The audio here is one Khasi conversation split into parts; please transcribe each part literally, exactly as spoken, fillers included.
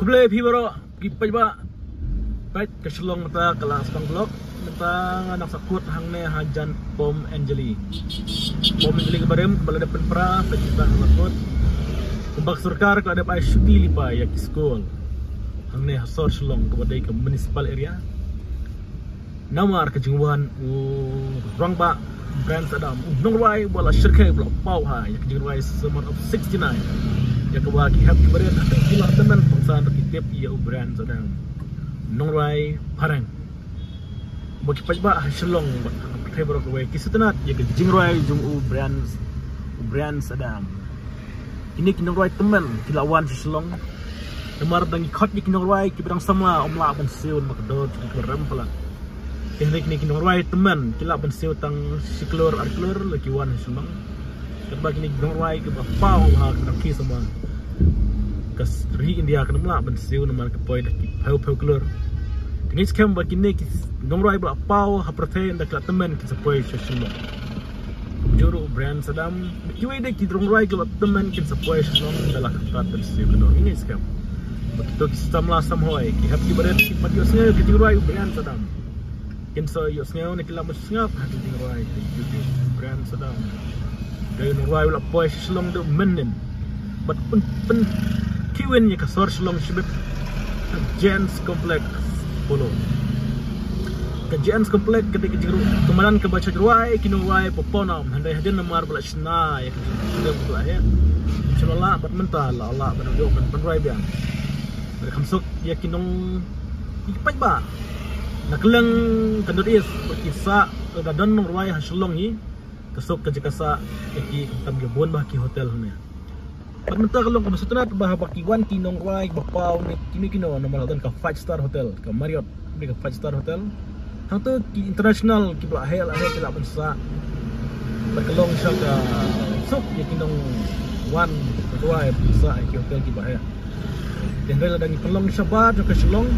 Khublei phi baroh ki paidbah. Peit ka Shillong mynta ka la sdang block. Mynta nga nang sahkut hangne hajan Pom Anjali. Pom Anjali ka barim kaba la dep pynpra, peit mynta nga sahkut. Kumba ka sorkar ka la dep ai shuti lypa ïa ki skul hangne ha sor Shillong kaba dei ka municipal area. Namar ka jingwan u rangbah Brian Sadam, u nongrwai ba la shyrkhei ba la paw ha ïa ka jingrwai Summer of sixty-nine, ïa kaba ki hep ki barit ha ki la tymmen pynsan ruh ki tip ïa u Brian Sadam, nongrwai phareng. Ba ki paidbah ha Shillong bad ha pyrthei baroh kawei ki sngewtynnat ïa ka jingrwai jong u Brian, u Brian Sadam. Kine ki nongrwai tymmen ki la wan sha Shillong. Namar dang ki khot ïa ki nongrwai kiba dang samla ym lah ban siew namar ka dor jong ki ba rem palat. Te hynrei kine ki nongrwai tymmen ki lah ban siew tang shi klur ar klur la ki wan sha Shillong. Katba kine ki nongrwai kiba paw ha ka dang ki samla ka ri India kan ym lah ban siew namar ka poi da ki phew phew klur. Te ngi skhem ba kine ki nongrwai ba la paw ha pyrthei ynda ki la tymmen ki sa poi sha Shillong. Kumjuh ruh u Brian Sadam, kiwei de ki nongrwai ki la tymmen kin sa poi sha Shillong da la kyntat ban siew ka dor. Ngi ngeit skhem ba kito ki samla samhoi, ki hep ki barit, ki pat ïohsngew ka jingrwai u Brian Sadam, kin sa ïohsngew ne ki la mut sngap ha ka jingrwai ka u Brian Sadam. Ka nongrwai u la poi sha Shillong da u mynnin bad pyn, pynkhih win ïa ka sor Shillong shibit. Ka Giants Complex Polo. Ka Giants Complex ka dei ka jingru, ka madan kaba shah rwai ki nongrwai ba pawnam, hynrei hadien namar ba la shna ïa ka jingru ba la heh, shu la lah bad mynta la lah ban ïoh ban pynrwai biang. Bad kham suk ïa ki nong, ki paidbah na kylleng ka North East ba ki sah, ka don nongrwai ha Shillong hi. Ka suk ka jaka sah ïa ki, khamtam ki bun bah ki hotel hangne. Bad mynta ka long kaba sngewtynnat ba haba ki wan ki nongrwai ba paw ne kino kino namar la don ka five star hotel, ka Marriott ne ka five star hotel. Hangto ki international kiba la heh la heh ki lah ban sah. Bad ka long sha ka suk ïa ki nongwan nongrwai ba sah ïa ki hotel kiba heh. Te hynrei lada ngi pynlong shabar jong ka Shillong,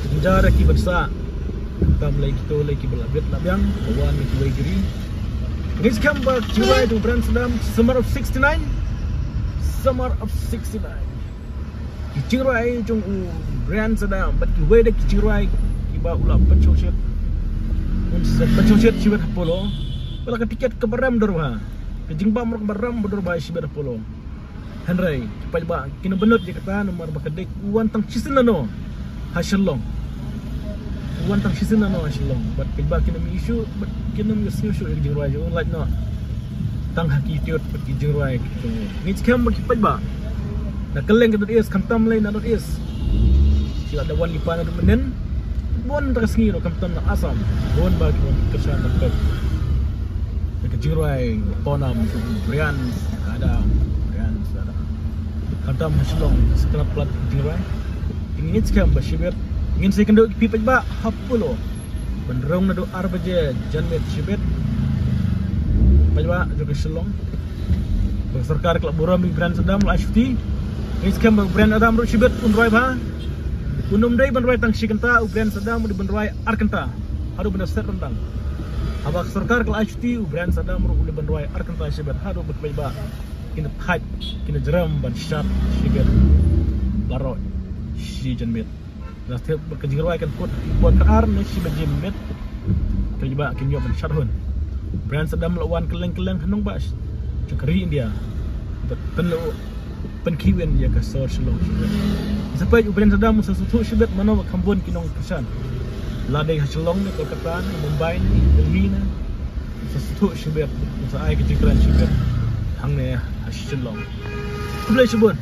ka jynjar ïa ki ban sah. Khamtam lei kito lei kiba la bit la biang, ka wan na kiwei ki ri. Ngi skhem ba ki jingrwai jong u Brian Sadam, Summer of sixty-nine. Summer of sixty-nine. Ki jingrwai jong u Brian Sadam bad kiwei de ki jingrwai kiba u la pynshongshit. Un sa pynshongshit shibit ha Polo. Ba la ka tiket kaba rem dor bha, ka jingbam ruh kaba rem dor bha shibit ha Polo. Hynrei ki paidbah kin ym bynnud ïa kata namar ba ka dei u wan tang shisien lano ha Shillong. U wan tang shisien lano ha Shillong. Bad paidbah kin ym ïohi shuh, bad kin ym ïohsngew shuh ïa ki jingrwai jong u, lait noh tang ha ki YouTube bad ki jingrwai ki jong u. Ngi skhem ba ki paidbah na kylleng ka North East, khamtam lei na North East, ki la da wan lypa naduh mynnin. Bun tang ka sngi ruh khamtam na Assam, bun bah ki wan kyrshan na pep ïa ka jingrwai ba pawnam jong u Brian Sadam, Brian Sadam. Khamtam ha Shillong sngewtynnat palat ka jingrwai. Ngi ngeit skhem ba shibit ngin sa ïakynduh ïa phi paidbah ha Polo ban rung naduh ar baje janmiet shibit. Paidbah jong ka Shillong, ba ka sorkar ka la burom ïa u Brian Sadam, la ai shuti. Ngi skhem ba u Brian Sadam ruh shibit un rwai bha. Un ym dei ban rwai tang shi kynta, u Brian Sadam u dei ban rwai ar kynta haduh ban da set ryndang. Haba ka sorkar ka la ai shuti, u Brian Sadam ruh u dei ban rwai ar kynta shibit haduh ba ki paidbah kin da thait, kin da jrem ban shad shibit baroh shi janmiet. Nga tip ba ka jingrwai kan kut, kut ka ar ne shi baje miet. Ka jubab kin ïoh ban shad hun. Brian Sadam la wan kylleng kylleng ha nongbah jong ka ri India. Ba pynlong, pynkhih win ïa ka sor Shillong. Sa peit u Brian Sadam sa sngewthuh shibit mano ba kham bun ki nongkyrshan. La dei ha Shillong ne, Kolkata ne, Mumbai ne, Delhi ne. Sa sngewthuh shibit, sa ai ka jingkren shibit hangne ha Shillong. Khublei shibun.